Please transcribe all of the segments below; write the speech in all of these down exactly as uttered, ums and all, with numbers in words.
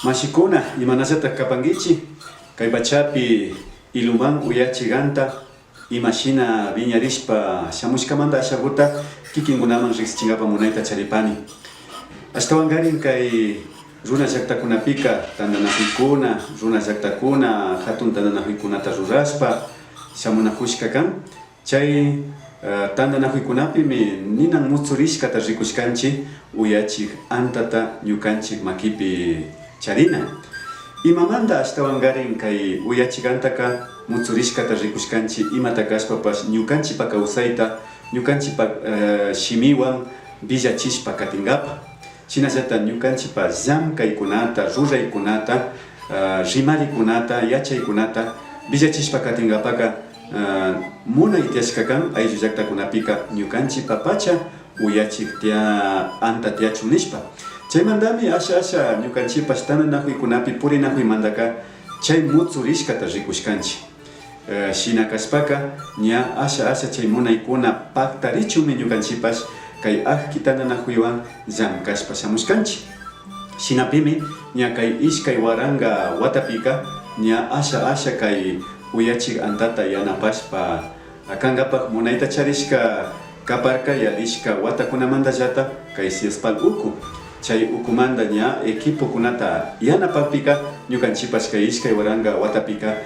Mashikuna, imanallatak kapankichi? Kay pachapi Ilumán uyachik anta imashina wiñarishpa shamushkamanta ashaguta kikinkunaman riksichinkapa munayta charipani. Ashtawankarin kay runa llaktakunapika tantanakuykuna, runa llaktakuna hatun tantanakuykunata rurashpa shamunakushka kan. Chay, eh, tantanakuykunapimi ninan mutsurishkata rikushkanchik uyachik antata ñukanchik makipi charina. Imamanta ashtawankarin kay uyachik antaka mutsurishkata rikushkanchik, imata kashpapash ñukanchikpa kawsayta, ñukanchikpa, eh, shimiwan willachishpa katinkapa. Shinallata ñukanchikpa llamkaykunata, ruraykunata, ah, rimarikunata, yachaykunata willachishpa katinkapaka, ah, munay tiyashka kan ayllu llaktakunapika ñukanchikpa pacha uyachik tiya-, anta tiyachun nishpa. Chaymantami asha asha ñukanchikpash tantanakuykunapi purinakuymantaka chay mutsurishkata rikushkanchik. Eh, shina kashpaka, ña asha asha chay munaykuna paktarichunmi ñukanchikpash kay akki tantanakuywan llamkashpa shamushkanchik. Shinapimi ña kay ishkay waranka watapika ña asha asha kay uyachik antata yanapashpa kankapak munayta charishka kaparka yalishka watakunamantallata kay CIESPAL uku. Chay ukumanta ña equipokunata yanapakpika ñukanchikpash kay ishkay waranka watapika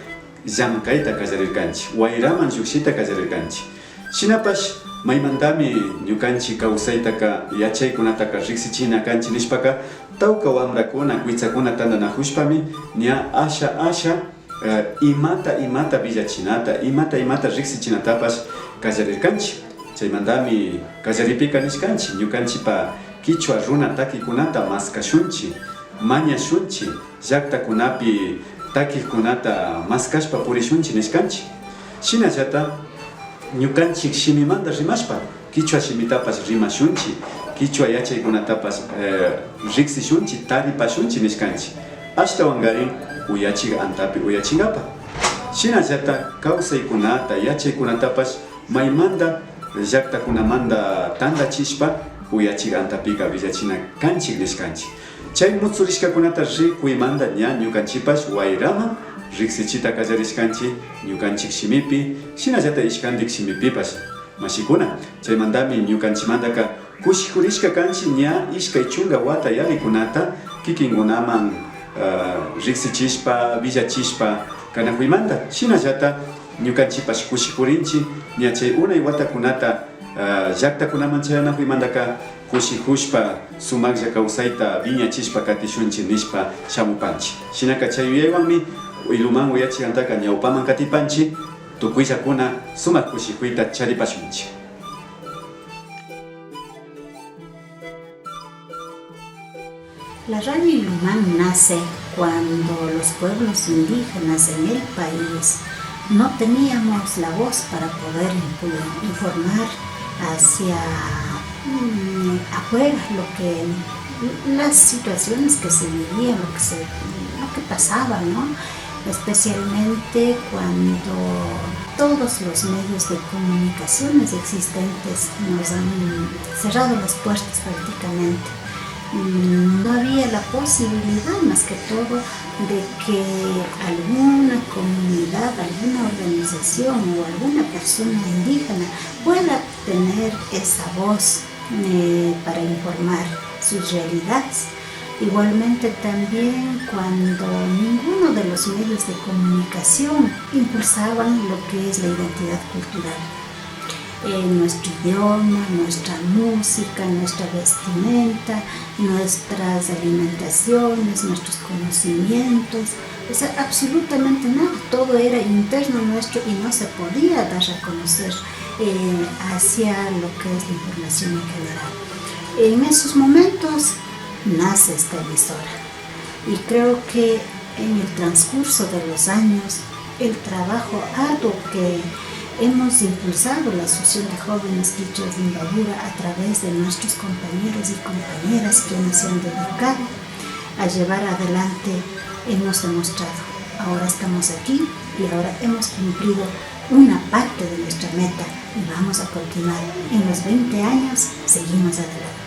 llamkayta kallarirkanchik, wayraman llukshita kallarirkanchik. Shinapash maymantami ñukanchik kawsaytaka, yachaykunataka riksichina kanchik nishpaka, tawka wamrakuna, kuytsakuna tantanakushpami ña asha asha, eh, imata imata willachinata, imata imata riksichinatapash kallarirkanchik. Chaymantami kallaripika nishkanchik, ñukanchikpa kichwa runa takikunata maskashunchik, mañashunchik, llaktakunapi takikkunata maskashpa purishunchik nishkanchik. Shinallata ñukanchik shimimanta rimashpa kichwa shimitapash rimashunchik, kichwa yachaykunatapash, eh, riksishunchik, taripashunchik nishkanchik. Ashtawankarin uyachik antapi uyachinkapa. Shinallata kawsaykunata, yachaykunatapash maymanta llaktakunamanta tantachishpa uyachik antapika willachina kanchik nishkanchik. Chay mutsurishkakunata rikuymanta ña ñukanchikpash wayraman riksichita kallarishkanchik ñukanchik shimipi, shinallata ishkantik shimipipash. Mashikuna, chaymantami ñukanchikmantaka kushikurishka kanchik ña ishkay chunka wata yallikunata kikinkunaman, ah, riksichishpa, willachishpa kanakuymanta. Shinallata ñukanchikpash kushikurinchik ña chay unay watakunata, ah, llaktakunaman chayanakuymantaka kushikushpa sumaklla kawsayta wiñachishpa katishunchik nishpa shamupanchik. Shinaka chay yuyaywanmi Ilumán uyachik antaka ñawpaman katipanchik, tukuyllakuna sumak kushikuyta charipashunchik. La radio Ilumán nace cuando los pueblos indígenas en el país no teníamos la voz para poder influ-, informar hacia, mm, afuera lo que, las situaciones que se vivían, lo que se, lo que pasaba, ¿no? Especialmente cuando todos los medios de comunicaciones existentes nos han cerrado las puertas prácticamente. Mm, no había la posibilidad, más que todo, de que alguna comunidad, alguna organización o alguna persona indígena pueda tener esa voz, eh, para informar sus realidades. Igualmente también cuando ninguno de los medios de comunicación impulsaban lo que es la identidad cultural, eh, nuestro idioma, nuestra música, nuestra vestimenta, nuestras alimentaciones, nuestros conocimientos, o sea, absolutamente nada. Todo era interno nuestro y no se podía dar a conocer, eh, hacia lo que es la información en general. En esos momentos nace esta emisora y creo que en el transcurso de los años el trabajo arduo que hemos impulsado la Asociación de Jóvenes Quichuas de Imbabura a través de nuestros compañeros y compañeras quienes se han dedicado a llevar adelante hemos demostrado. Ahora estamos aquí y ahora hemos cumplido una parte de nuestra meta y vamos a continuar. En los veinte años seguimos adelante.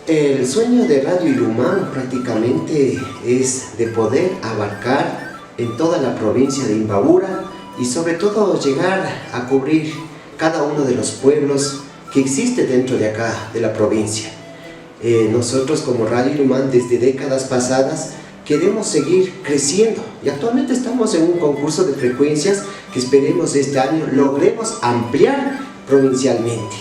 El sueño de Radio Ilumán prácticamente es de poder abarcar en toda la provincia de Imbabura y sobre todo llegar a cubrir cada uno de los pueblos que existe dentro de acá, de la provincia. Eh, nosotros como Radio Ilumán desde décadas pasadas queremos seguir creciendo y actualmente estamos en un concurso de frecuencias que esperemos este año logremos ampliar provincialmente.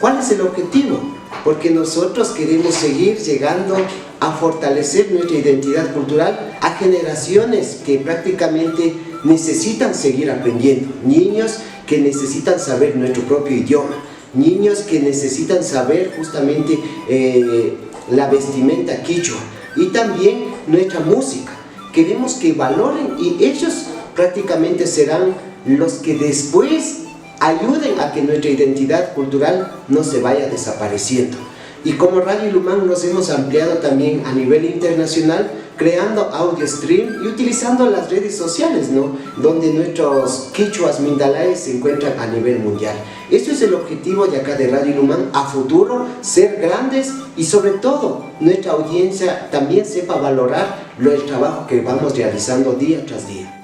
¿Cuál es el objetivo? Porque nosotros queremos seguir llegando a fortalecer nuestra identidad cultural a generaciones que prácticamente necesitan seguir aprendiendo, niños que necesitan saber nuestro propio idioma, niños que necesitan saber justamente eh, la vestimenta quichua y también nuestra música. Queremos que valoren y ellos prácticamente serán los que después ayuden a que nuestra identidad cultural no se vaya desapareciendo. Y como Radio Ilumán nos hemos ampliado también a nivel internacional, creando audio stream y utilizando las redes sociales, ¿no? Donde nuestros quichuas mindalaes se encuentran a nivel mundial. Eso es el objetivo de acá de Radio Ilumán a futuro, ser grandes y sobre todo nuestra audiencia también sepa valorar lo, el trabajo que vamos realizando día tras día.